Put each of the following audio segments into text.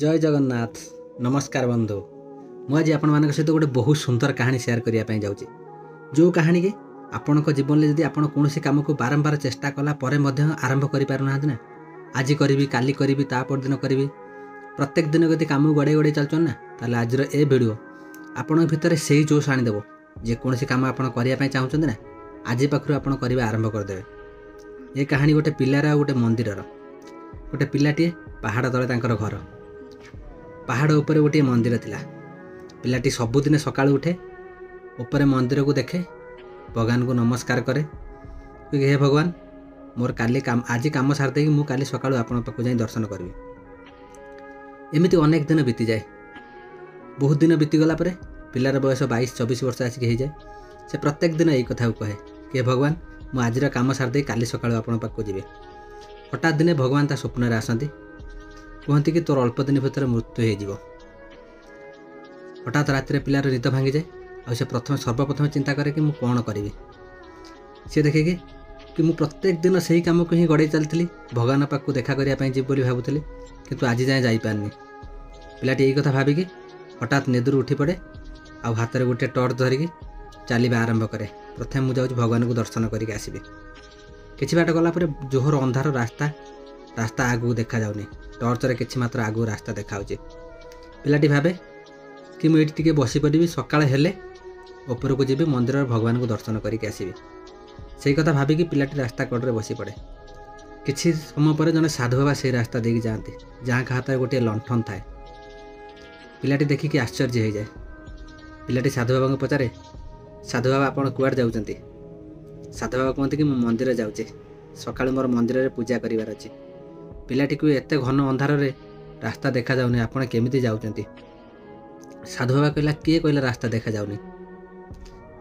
ଜୟ ଜଗନ୍ନାଥ। ନମସ୍କାର ବନ୍ଧୁ, ମୁଁ ଆଜି ଆପଣମାନଙ୍କ ସହିତ ଗୋଟେ ବହୁତ ସୁନ୍ଦର କାହାଣୀ ସେୟାର କରିବା ପାଇଁ ଯାଉଛି, ଯେଉଁ କାହାଣୀ କି ଆପଣଙ୍କ ଜୀବନରେ ଯଦି ଆପଣ କୌଣସି କାମକୁ ବାରମ୍ବାର ଚେଷ୍ଟା କଲା ପରେ ମଧ୍ୟ ଆରମ୍ଭ କରିପାରୁନାହାନ୍ତି ନା, ଆଜି କରିବି, କାଲି କରିବି, ତା ପରଦିନ କରିବି, ପ୍ରତ୍ୟେକ ଦିନ ଯଦି କାମକୁ ଗଡ଼େଇ ଗଡ଼େଇ ଚାଲୁଛନ୍ତି ନା, ତାହେଲେ ଆଜିର ଏ ଭିଡ଼ିଓ ଆପଣଙ୍କ ଭିତରେ ସେଇ ଜୋଶ ଆଣିଦେବ। ଯେକୌଣସି କାମ ଆପଣ କରିବା ପାଇଁ ଚାହୁଁଛନ୍ତି ନା, ଆଜି ପାଖରୁ ଆପଣ କରିବା ଆରମ୍ଭ କରିଦେବେ। ଏ କାହାଣୀ ଗୋଟେ ପିଲାର ଆଉ ଗୋଟେ ମନ୍ଦିରର। ଗୋଟେ ପିଲାଟିଏ, ପାହାଡ଼ ତଳେ ତାଙ୍କର ଘର, ପାହାଡ଼ ଉପରେ ଗୋଟିଏ ମନ୍ଦିର ଥିଲା। ପିଲାଟି ସବୁଦିନ ସକାଳୁ ଉଠେ, ଉପରେ ମନ୍ଦିରକୁ ଦେଖେ, ଭଗବାନଙ୍କୁ ନମସ୍କାର କରେ କି ହେ ଭଗବାନ, ମୋର କାଲି କାମ, ଆଜି କାମ ସାରିଦେଇକି ମୁଁ କାଲି ସକାଳୁ ଆପଣଙ୍କ ପାଖକୁ ଯାଇ ଦର୍ଶନ କରିବି। ଏମିତି ଅନେକ ଦିନ ବିତିଯାଏ। ବହୁତ ଦିନ ବିତିଗଲା ପରେ ପିଲାର ବୟସ 22-24 ବର୍ଷ ଆସିକି ହେଇଯାଏ। ସେ ପ୍ରତ୍ୟେକ ଦିନ ଏଇ କଥାକୁ କହେ କି ହେ ଭଗବାନ, ମୁଁ ଆଜିର କାମ ସାରିଦେଇ କାଲି ସକାଳୁ ଆପଣଙ୍କ ପାଖକୁ ଯିବି। ହଠାତ୍ ଦିନେ ଭଗବାନ ତା ସ୍ୱପ୍ନରେ ଆସନ୍ତି, କୁହନ୍ତି କି ତୋର ଅଳ୍ପ ଦିନ ଭିତରେ ମୃତ୍ୟୁ ହେଇଯିବ। ହଠାତ୍ ରାତିରେ ପିଲାର ନିଦ ଭାଙ୍ଗିଯାଏ ଆଉ ସେ ସର୍ବପ୍ରଥମେ ଚିନ୍ତା କରେ କି ମୁଁ କ'ଣ କରିବି। ସେ ଦେଖେ କି ମୁଁ ପ୍ରତ୍ୟେକ ଦିନ ସେଇ କାମକୁ ହିଁ ଗଡ଼େଇ ଚାଲିଥିଲି, ଭଗବାନ ପାଖକୁ ଦେଖା କରିବା ପାଇଁ ଯିବି ବୋଲି ଭାବୁଥିଲି, କିନ୍ତୁ ଆଜି ଯାଏଁ ଯାଇପାରିନି। ପିଲାଟି ଏଇ କଥା ଭାବିକି ହଠାତ୍ ନିଦରୁ ଉଠି ପଡ଼େ ଆଉ ହାତରେ ଗୋଟିଏ ଟର୍ଚ୍ଚ ଧରିକି ଚାଲିବା ଆରମ୍ଭ କରେ। ପ୍ରଥମେ ମୁଁ ଯାଉଛି ଭଗବାନଙ୍କୁ ଦର୍ଶନ କରିକି ଆସିବି। କିଛି ବାଟ ଗଲା ପରେ ଜୋହର ଅନ୍ଧାର ରାସ୍ତା, ରାସ୍ତା ଆଗକୁ ଦେଖାଯାଉନି, ଟର୍ଚ୍ଚରେ କିଛି ମାତ୍ର ଆଗକୁ ରାସ୍ତା ଦେଖାଯାଉଛି। ପିଲାଟି ଭାବେ କି ମୁଁ ଏଇଠି ଟିକେ ବସିପଡ଼ିବି, ସକାଳ ହେଲେ ଉପରକୁ ଯିବି, ମନ୍ଦିରରେ ଭଗବାନଙ୍କୁ ଦର୍ଶନ କରିକି ଆସିବି। ସେଇ କଥା ଭାବିକି ପିଲାଟି ରାସ୍ତା କଡ଼ରେ ବସିପଡ଼େ। କିଛି ସମୟ ପରେ ଜଣେ ସାଧୁ ବାବା ସେଇ ରାସ୍ତା ଦେଇକି ଯାଆନ୍ତି, ଯାହାଙ୍କ ହାତରେ ଗୋଟିଏ ଲଣ୍ଠନ ଥାଏ। ପିଲାଟି ଦେଖିକି ଆଶ୍ଚର୍ଯ୍ୟ ହେଇଯାଏ। ପିଲାଟି ସାଧୁ ବାବାଙ୍କୁ ପଚାରେ, ସାଧୁ ବାବା ଆପଣ କୁଆଡ଼େ ଯାଉଛନ୍ତି? ସାଧୁ ବାବା କୁହନ୍ତି କି ମୁଁ ମନ୍ଦିର ଯାଉଛି, ସକାଳୁ ମୋର ମନ୍ଦିରରେ ପୂଜା କରିବାର ଅଛି। ପିଲାଟିକୁ ଏତେ ଘନ ଅନ୍ଧାରରେ ରାସ୍ତା ଦେଖାଯାଉନି, ଆପଣ କେମିତି ଯାଉଛନ୍ତି? ସାଧୁ ବାବା କହିଲା, କିଏ କହିଲା ରାସ୍ତା ଦେଖାଯାଉନି?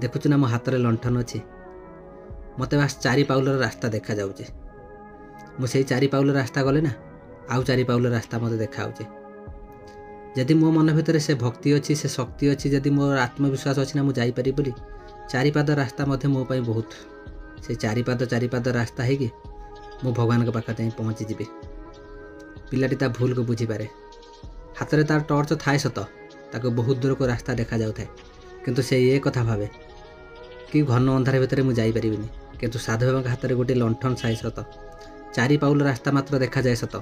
ଦେଖୁଛୁ ନା ମୋ ହାତରେ ଲଣ୍ଠନ ଅଛି, ମୋତେ ବାସ୍ 4 ପାଉଲର ରାସ୍ତା ଦେଖାଯାଉଛି। ମୁଁ ସେଇ 4 ପାଉଲ ରାସ୍ତା ଗଲେ ନା ଆଉ 4 ପାଉଲ ରାସ୍ତା ମୋତେ ଦେଖାଯାଉଛି। ଯଦି ମୋ ମନ ଭିତରେ ସେ ଭକ୍ତି ଅଛି, ସେ ଶକ୍ତି ଅଛି, ଯଦି ମୋର ଆତ୍ମବିଶ୍ୱାସ ଅଛି ନା ମୁଁ ଯାଇପାରିବି ବୋଲି, 4 ପାଦ ରାସ୍ତା ମଧ୍ୟ ମୋ ପାଇଁ ବହୁତ। ସେ 4 ପାଦ 4 ପାଦ ରାସ୍ତା ହେଇକି ମୁଁ ଭଗବାନଙ୍କ ପାଖରେ ଯାଇ ପହଞ୍ଚିଯିବି। ପିଲାଟି ତା ଭୁଲକୁ ବୁଝିପାରେ। ହାତରେ ତାର ଟର୍ଚ୍ଚ ଥାଏ ସତ, ତାକୁ ବହୁତ ଦୂରକୁ ରାସ୍ତା ଦେଖାଯାଉଥାଏ, କିନ୍ତୁ ସେ ଏ କଥା ଭାବେ କି ଘନ ଅନ୍ଧାର ଭିତରେ ମୁଁ ଯାଇପାରିବିନି। କିନ୍ତୁ ସାଧୁ ବାବାଙ୍କ ହାତରେ ଗୋଟିଏ ଲଣ୍ଠନ ଥାଏ ସତ, 4 ପାଉଲ ରାସ୍ତା ମାତ୍ର ଦେଖାଯାଏ ସତ,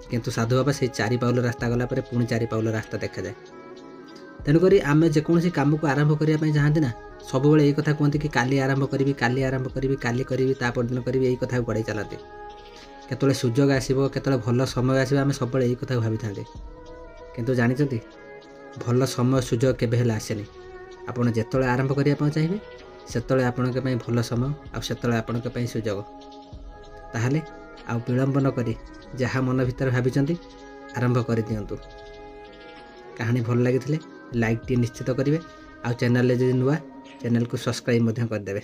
କିନ୍ତୁ ସାଧୁ ବାବା ସେଇ 4 ପାଉଲ ରାସ୍ତା ଗଲା ପରେ ପୁଣି 4 ପାଉଲ ରାସ୍ତା ଦେଖାଯାଏ। ତେଣୁକରି ଆମେ ଯେକୌଣସି କାମକୁ ଆରମ୍ଭ କରିବା ପାଇଁ ଚାହାନ୍ତି ନା, ସବୁବେଳେ ଏଇ କଥା କୁହନ୍ତି କି କାଲି ଆରମ୍ଭ କରିବି, କାଲି ଆରମ୍ଭ କରିବି, କାଲି କରିବି, ତା ପରଦିନ କରିବି, ଏଇ କଥାକୁ ଗଡ଼େଇ ଚାଲନ୍ତି। କେତେବେଳେ ସୁଯୋଗ ଆସିବ, କେତେବେଳେ ଭଲ ସମୟ ଆସିବ, ଆମେ ସବୁବେଳେ ଏଇ କଥାକୁ ଭାବିଥାନ୍ତି। କିନ୍ତୁ ଜାଣିଛନ୍ତି, ଭଲ ସମୟ ସୁଯୋଗ କେବେ ହେଲେ ଆସେନି। ଆପଣ ଯେତେବେଳେ ଆରମ୍ଭ କରିବା ପାଇଁ ଚାହିଁବେ ସେତେବେଳେ ଆପଣଙ୍କ ପାଇଁ ଭଲ ସମୟ ଆଉ ସେତେବେଳେ ଆପଣଙ୍କ ପାଇଁ ସୁଯୋଗ। ତାହେଲେ ଆଉ ବିଳମ୍ବ ନ କରି ଯାହା ମନ ଭିତରେ ଭାବିଛନ୍ତି ଆରମ୍ଭ କରିଦିଅନ୍ତୁ। କାହାଣୀ ଭଲ ଲାଗିଥିଲେ ଲାଇକ୍ଟିଏ ନିଶ୍ଚିତ କରିବେ, ଆଉ ଚ୍ୟାନେଲରେ ଯଦି ନୂଆ, ଚ୍ୟାନେଲକୁ ସବସ୍କ୍ରାଇବ୍ ମଧ୍ୟ କରିଦେବେ।